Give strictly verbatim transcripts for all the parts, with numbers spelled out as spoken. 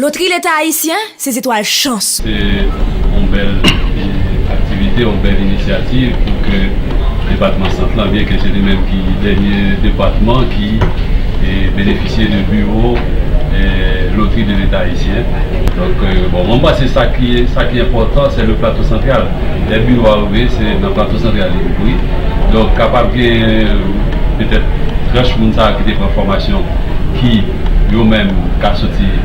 Lotri Leta Ayisyen, se zetwal chans. Se yon bèl aktivite, yon bèl inisyativ pou ke depatman Sant lan, byen ke se li menm ki dènye depatman ki e, benefisye de biwo e, Lotri de Leta Ayisyen. Donk, e, bon, mwen panse sa ki sa ki enpòtan, se le plato santral. Lè biwo a ouvri, se nan plato santral li ouvri. Donk, kapab gen petèt tranch moun sa ki te pran fòmasyon ki yo menm ka soti e,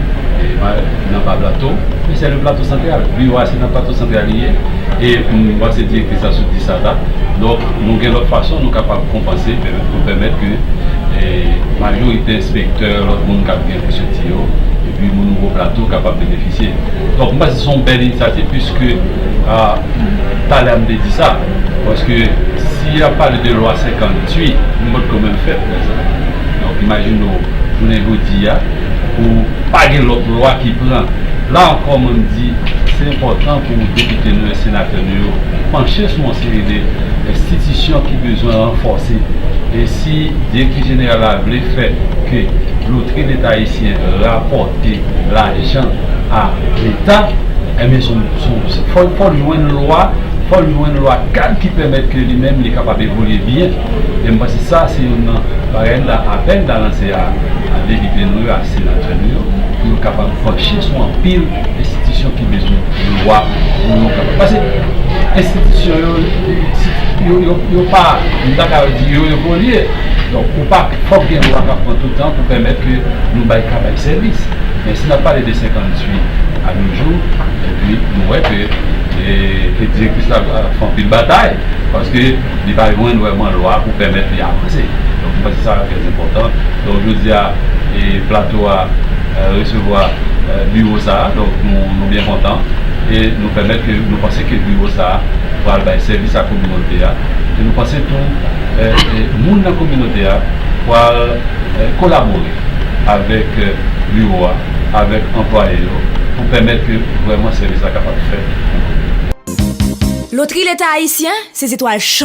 nan Ba Plato, men se le plato santral. Biwo a se nan plato santral li ye. E m panse direktris la sot di sa la. Donk, nou gen lòt fason nou kapab konpanse pou pèmèt ke e, majorite enspektè, lòt moun k ap gen pou soti yo, epi moun Wo Plato kapab benefisye. Donk, m panse se yon bèl inisyativ, piske a, talè m te di sa, paske si y ap pale de lwa senkanntuit, nou potko menm fèt lè sa. Donk, imajine w, jounen jodi a, pou pa gen lòt lwa ki pran. La ankò, mwen m di, se enpòtan pou depite nou e senatè nou yo panche sou yon seri de enstitisyon ki bezwen ranfòse. E si direktris jeneral la vle fè ke Lotri Leta Ayisyen rapòte lajan a Leta, ebyen, se yon- se yon- se- fò fò l jwenn lwa, fò l jwenn lwa kad ki pèmèt ke li menm li kapab evolye byen. E m panse sa se youn nan bagay la, apèl la lanse a, a depite nou yo, a senatè nou yo, pou yo kapab panche sou anpil enstitisyon ki bezwen lwa pou yo kapab. Paske enstitisyon yo, yo, yo, yo pa, m ta ka di yo, yo polye. Donk, ou pa, fòk gen lwa k ap pran tout tan pou pèmèt ke nou bay ka bay sèvis. Men si n ap pale de senkanntuit a nos jours, epi nou wè ke e, e direktris la ap fè anpil batay, paske li pa jwenn vrèman lwa pou pèmèt li avanse. Donk, m panse sa trè enpòtan. Donk, jodi a, e, plato a e, resevwa e, biwo sa a, donk nou, nou byen kontan. E nou pèmèt ke nou panse ke biwo sa a pral bay sèvis a kominote a. E nou panse tou e, e, moun nan kominote a pral e, kolabore avèk e, biwo a, avèk anplwaye yo, pou pèmèt ke vrèman sèvis la kapab fèt. Lotri Leta Ayisyen, se zetwal chans.